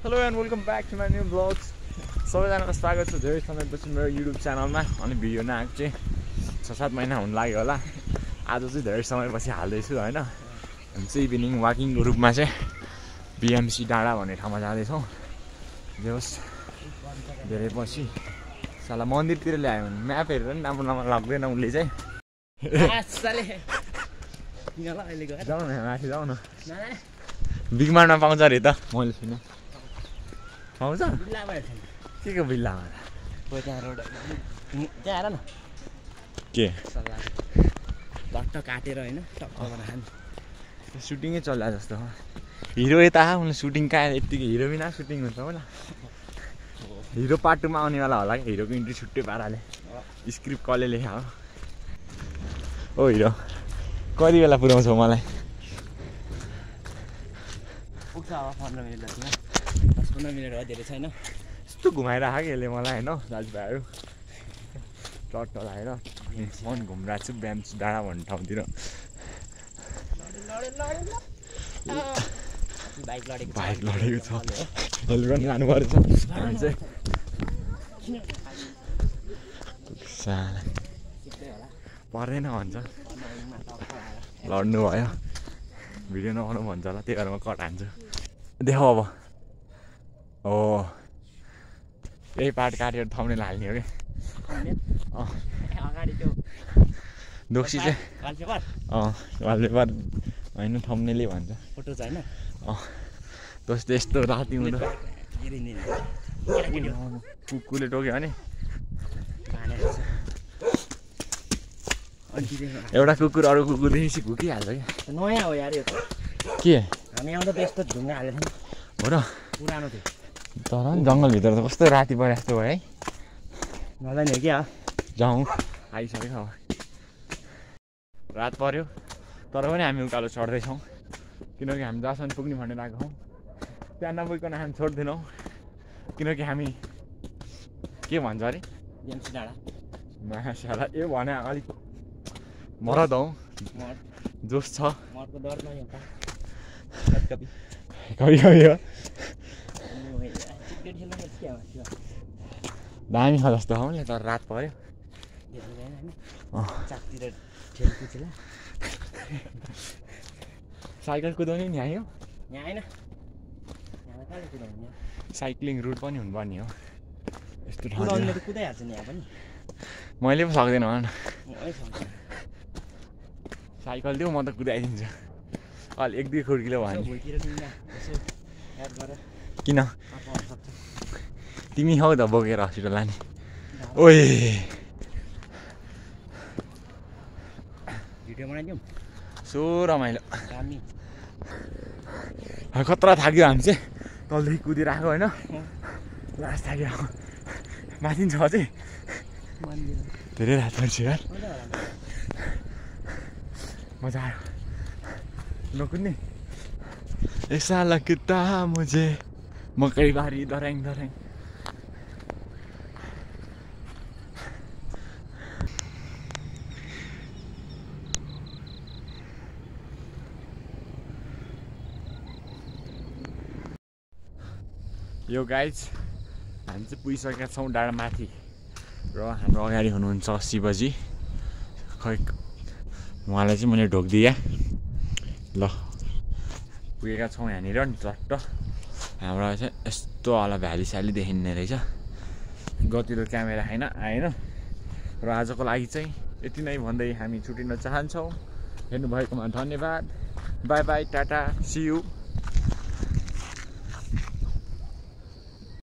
Hello and welcome back to my new vlogs. सबैजनाको स्वागत छ धेरै समयपछि मेरो YouTube च्यानलमा। अनि भिडियो नआएको चाहिँ 6-7 महिना हुन लाग्यो होला। आज चाहिँ धेरै समयपछि हाल्दैछु हैन। हामी चाहिँ इभिनिङ वाकिङको रूपमा चाहिँ BMC डाँडा भन्ने ठाउँमा जाँदैछौँ। जे होस् धेरै पछि साला मन्दिरतिर ल्यायो भने म्याप हेरेर नि राम्रो लाग्दैन उनले चाहिँ। जाऊ न माथि जाऊ न। बिगमार्टमा पाउँछ अरे त मैले सुने। पाउँछ? के को बिल्लामा? त्यहाँ रोड त्यहाँ हेर न के भट्ट काटेर हैन टक्क बनाखान सुटिङै चल्ला जस्तो हो। हिरो यता उनले सुटिङ कहाँ यतिकै हिरो बिना सुटिङ हुन्छ होला। हिरो पार्ट 2 मा आउनेवाला होला कि हिरोको इन्ट्री छुट्टै पाराले स्क्रिप्ट कसले लेखा हो। ओ हिरो कति बेला पुर्याउँछौ मलाई? पुग्छ अब 15 मिनेट जतिमा 10-15 मिनेट हो धेरै छैन। यस्तो घुमाइराख कि यसले मलाई हैन दाजुभाइहरू टट्ट लगाएर मन घुमिरहेको छु BMC डाँडा भन्ने ठाउँतिर। बाइक लडेको छ हेलमेट लानु पर्छ हामी चाहिँ। पर्दैन भन्छ लड्नु भयो भिडियो नबनाउनु भन्छ होला त्यही भएर म कट हान्छु। देखाऊ अब हो यही पार्ट काटेर थम्नेल हाल्ने हो कि अगाडि त्यो दोक्सी चाहिँ वालपेपर होइन थम्नेलै भन्छ फोटो छ हैन जस्तो यस्तो राति हुँदो कुकुरले टोक्यो भने एउटा कुकुर अरू कुकुरदेखि घुकिहाल्छ क्या। नयाँ हो यार यो त के हामी आउँदा त यस्तो ढुङ्गा हालेको थियौँ हो र पुरानो थियो तर नि जङ्गलभित्र त कस्तो राति परे जस्तो भयो है। नजाने हो क्या जाउँ आइसक्यो अब रात पर्यो तर पनि हामी उकालो चढ्दैछौँ किनकि हामी जहाँसम्म पुग्ने भनेर आएको हौँ। त्यहाँ नपुगिकन हामी छोड्दैनौँ किनकि हामी के भन्छ अरे BMC डाँडा माछाला ए भने अलिक मरद हौ जोस छ मर्को डर नै हो कभी कभी कभी हो दामी छ जस्तो हो नि तर रात पर्यो चाकतिर ठेलकुचेला साइकल कुदाउने नि आयो यहाँ हैन यहाँ कहाँ कुदाउने साइक्लिङ रुट पनि हुनुपर्ने हो यस्तो कुदाउने त कुदाइहाल्छ नि यहाँ पनि मैले पनि सक्दैन भन न मै सक्छु साइकल दिउ म त कुदाइदिन्छु अलि 1-2 खुड्किलो भयो नि किन तिमी हौ त बोकेर हस्पिटल लाने ओए भिडियो बनाइदिउँ सो रमाइलो दामी खतरा थाक्यो हामी चाहिँ तलदेखि कुदिरहेको होइन लास्ट थाक्यो माथि छ चाहिँ धेरै रात पर्छ यार मजा आयो नकुद्ने ऐसा लगता मुझे मकै बारी दर्याङ दर्याङ यो गाइज हामी चाहिँ पुगिसकेका छौँ डाँडा माथि र हाम्रो अगाडि हुनुहुन्छ शिवजी खै उहाँलाई चाहिँ मैले ढोकिदिएँ ल पुगेका छौँ यहाँनिर नि चट्ट हाम्रो चाहिँ यस्तो होला भ्याली स्याली देखिने रहेछ गतिलो क्यामेरा आएन र आजको लागि चाहिँ यति नै भन्दै हामी छुटिन चाहन्छौँ। हेर्नुभएकोमा धन्यवाद। Bye bye tata see you.